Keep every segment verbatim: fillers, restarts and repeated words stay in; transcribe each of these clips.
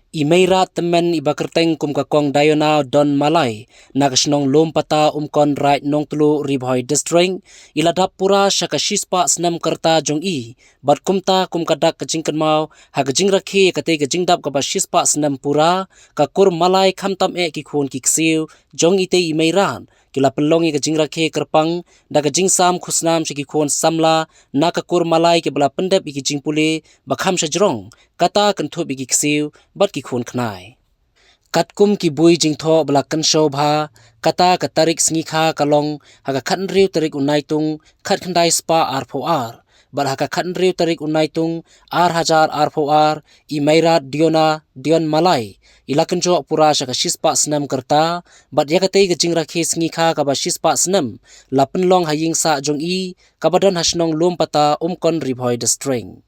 I Meirad tymmen iba kyrteng kum ka Kong Diona Don Malai, na ka shnong Lumpata Umkon Raid Nongtluh Ri Bhoi District, i la dap pura sha ka shispah snem ka rta jong i, bad kumta kum ka dak ka jingkynmaw, ha ka jingrakhe ïa katei ka jingdap kaba shispah snem pura, ka kur Malai khamtam eh ki khun ki ksiew jong itei i Meirad, ki la pynlong ïa ka jingrakhe kyrpang da ka jingsam khusnam sha ki khun samla na ka kur Malai kiba la pyndep ïa ki jingpule ba kham shajrong, kata kynthup ïa ki ksiew bad ki khun khnai. Katkum ki bui jingthoh ba la kynshew bha, kata ka tarik sngi kha ka long ha ka khathynriew tarik u Naitung, khatkhyndai spah arphew ar, bad ha ka khathynriew tarik u Naitung, ar hajar arphew ar, i Meirad Diona Dion Malai i la kynjoh pura sha ka shispah snem ka rta, bad ïa katei ka jingrakhe sngi kha kaba shispah snem la pynlong ha ïing sah jong i, kaba don ha shnong Lumpata Umkon Ri Bhoi District.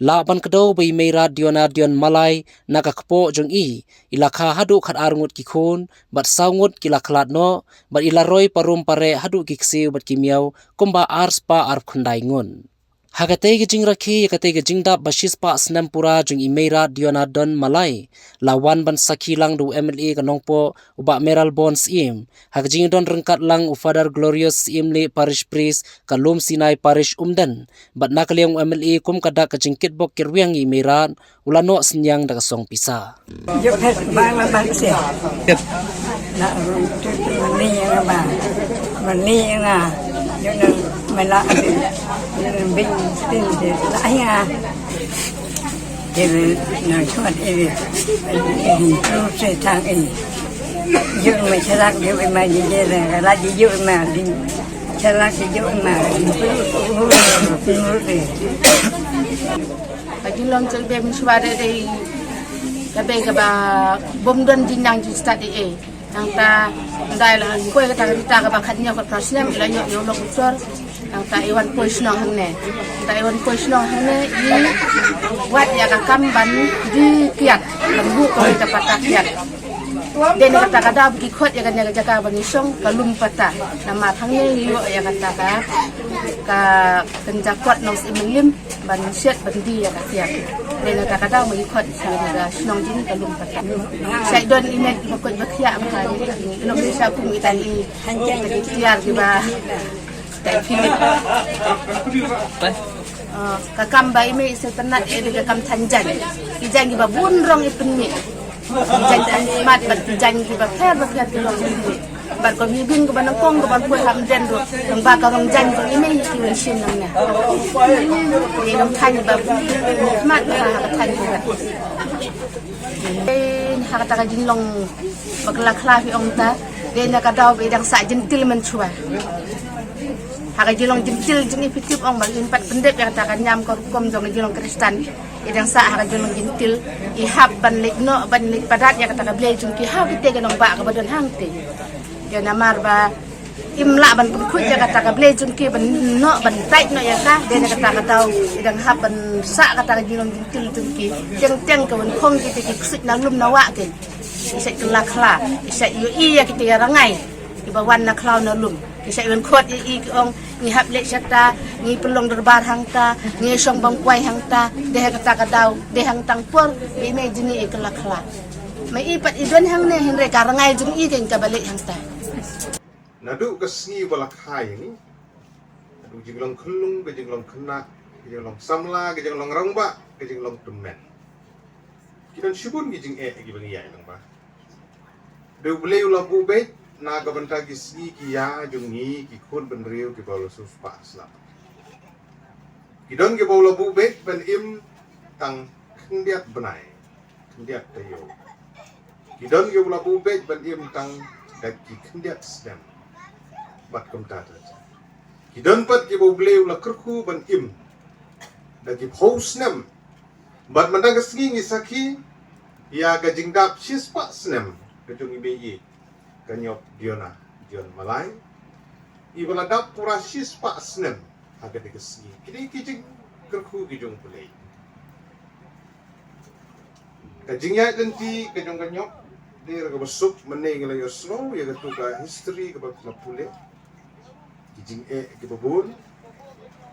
Lah ban kdew ba i Meirad Diona Dion Malai na ka kpoh jong i, i la kha haduh khatar ngut ki khun, bad saw ngut ki la khlad noh, bad i la roi parum pareh haduh ki ksiew bad ki miaw kumba arspah arphew khyndai ngut. Ha katei ka jingrakhe ïa katei ka jingdap ba shispah snem pura jong i Meirad Diona Don Malai, la wan ban sakhi lang da u M L A ka Nongpoh, u Bah Mayralborn Syiem, ha ka jingdon ryngkat lang u Father Glorious Syiem, late Parish Priest ka Lum Sinai Parish Umden, bad na ka liang u M L A kum ka dak ka jingkitbok kitrwiang ïa i Meirad, u la noh synñiang da ka song pisa. Juk het bang la bang sia. Na ru tu tu ni nga ba. Mani nga. Juk na mela abi. Juk na bing tin de la nga. Juk na chuat iri. Juk tu se tang iri. Juk ma chalak juk ma ji je la ji juk ma ji. Chalak ji juk ma ji. Ka jinglong jong i Bei mynshuwa dei dei ka bei kaba bym don jingnang jingstad ei ei. Nangta ynda i la poi kata ka rta kaba khathynñiew khatphra snem i la ïoh ïa u lok u sor. Nangta i wan poi shnong hangne. Nangta i wan poi shnong hangne i wad ïa ka kam ban die kiad, ban buh kawei ka pata kiad. Dei na kata ka daw ba ki khot ïa kane ka jaka ba ngi shong ka Lumpata. Namar hangne ngi ïoh ïa kata ka, ka kynja kot Nongsyiem Mylliem ban shet ban die ïa ka kiad. Dei na kata ka daw ba ngi khot ïa ka shnong jong ngi ka Lumpata. Shait don i met kiba koit ba khiah, ba ka ngi lok sha kum ita i tiar kiba tai Philip. Ah, ka kam ba i mei i sngewtynnat ïa ka kam than jaiñ. Ki jaiñ kiba bun rong i pynmih. Ki jaiñ than smat bad ki jaiñ kiba pher ba pher ki long i pynmih. Bad ka mih bun kaba nyngkong kaba poi ha Umden ruh, nang ba ka rong jaiñ jong i mei ki wan shim nangne. Ki long than kiba bun smat ha ka than kiba. Dei ha kata ka jinglong ba kylla khla phi ong ta, dei na ka daw ba i dang sah jyntil mynshuwa. Ha ka jinglong jyntil jong i phi tip ong ba im pat pyndep ïa kata ka niam ka rukom jong ka jinglong Khristan. I dang sah ha ka jinglong jyntil, i hap ban leit noh ban leit padat ïa kata ka blei jong ki ha kite ki nongbah kaba don hangtei. Ïa namar ba im lah ban pynkhuid ïa kata ka blei jong ki ban noh ban tait noh ïa ka, dei na kata ka daw i dang hap ban sah kata ka jinglong jyntil jong ki. Teng teng ka wan phong kite ki ksuid na lum na wah ki. I shait kylla khla, i shait ïohi ïa kite ki rangai kiba wan na khlaw na lum. I shait wan khot ïa i ki ong ngi hap leit shata, ngi pynlong dorbar hangta, ngi shong bam kwai hangta. Dei ha kata ka daw, dei hangtang por ba i mei jong ngi i kylla khla. Ma i pat i don hangne hynrei ka rangai jong i kein kaba leit hangta. Naduh ka sngi ba la kha ïa ngi, naduh jinglong khyllung, ka jinglong khynnah, ka jinglong samla, ka jinglong rangbah, ka jinglong tymmen, ki don shibun ki jingeh kiba ngi ïaid lyngba. Dei U Blei u la buh beit na ka bynta ki sngi ki ïa jong ngi ki khun bynriew kiba la shu spah slap. Ki don kiba u la buh beit ban im tang khyndiat bnai, khyndiat taïew. Ki don kiba u la buh beit ban im tang da ki khyndiat snem. Bad kumta ter ter. Ki don pat kiba U Blei u la kyrkhu ban im da ki phew snem. Bad mynta ka sngi ngi sakhi ïa ka jingdap shispah snem ka jong i mei i, ka Nyop Diona Dion Malai, iba la dap pura shispah snem ha kane ka sngi. Kine ki jingkyrkhu ki jong U Blei. Ka jingïaid lynti ka jong ka Nyop dei ruh kaba suk. Mynne ngi la ïohsngew ïa katu ka history kaba phi la pule, ki jingeh kiba bun,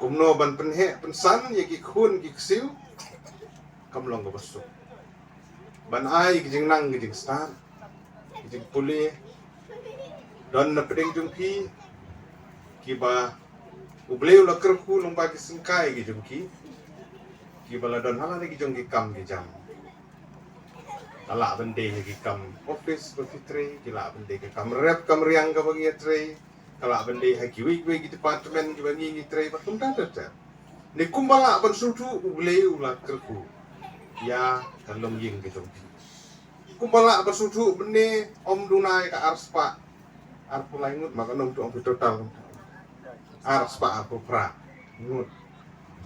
kumno ban pynheh pynsan ïa ki khun ki ksiew. Kam long kaba suk. ban ai ki jingnang ki jingstad, ki jingpule, don na pdeng jong phi kiba U Blei u la kyrkhu lyngba ki syngkai ki jong ki, kiba la don ha la ki jong ki kam ki jam. Ki lah ban dei ha ki kam office ba phi trei, ki lah ban dei ki kam rep kam riang kaba ngi trei, ki lah ban dei ha kiwei kiwei ki department kiba ngi ngi trei bad kumta ter ter. Ne kumba lah ban sngewthuh U Blei u la kyrkhu ïa ka longïing ka jong phi. Kumba lah ban sngewthuh mynne ym duna ïa ka arspah arphew lai ngut, ma ka nongthoh ong phi total arspah arphew phra ngut.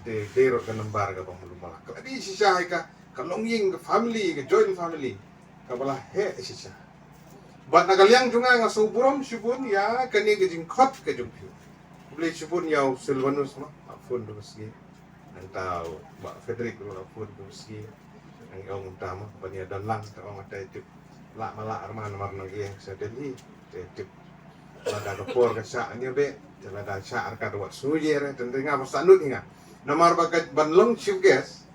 Te dei ruh ka nambar kaba mluh mala. Ka dei shisha ïa ka, ka longïing, ka family, ka joint family kaba la heh shisha. Bad na ka liang jong nga, nga sngewburom shibun ïa kane ka jingkhot ka jong phi. Khublei shibun ïa u Silvanus ma, la phone da ka sngi. Nangta u Bah Frederick ruh la phone da ka sngi. Ngi ong kumta ma, ban ïa don lang, te ong te tip. Lah ma lah arman namar nang ïeng sha Delhi, te tip. Lada ka por ka shah ngi beh, te lada shah arkat wat sngew ïa re, te nga ba sah nud hi nga. Namar ba ka ban long chief guest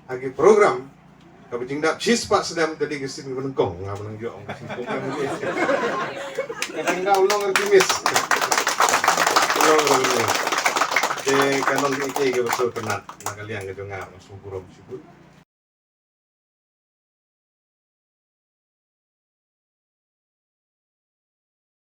ha ki program kaba jingdap shispah snem, te dei ka sien kaba nyngkong, nga ba nang ïoh ong ka sien kaba nyngkong. Ka dang dau long ar ki miss. Long ar ki miss. Te ka long ki ki kaba sngewtynnat na ka liang ka jong nga, nga sngewburom shibun.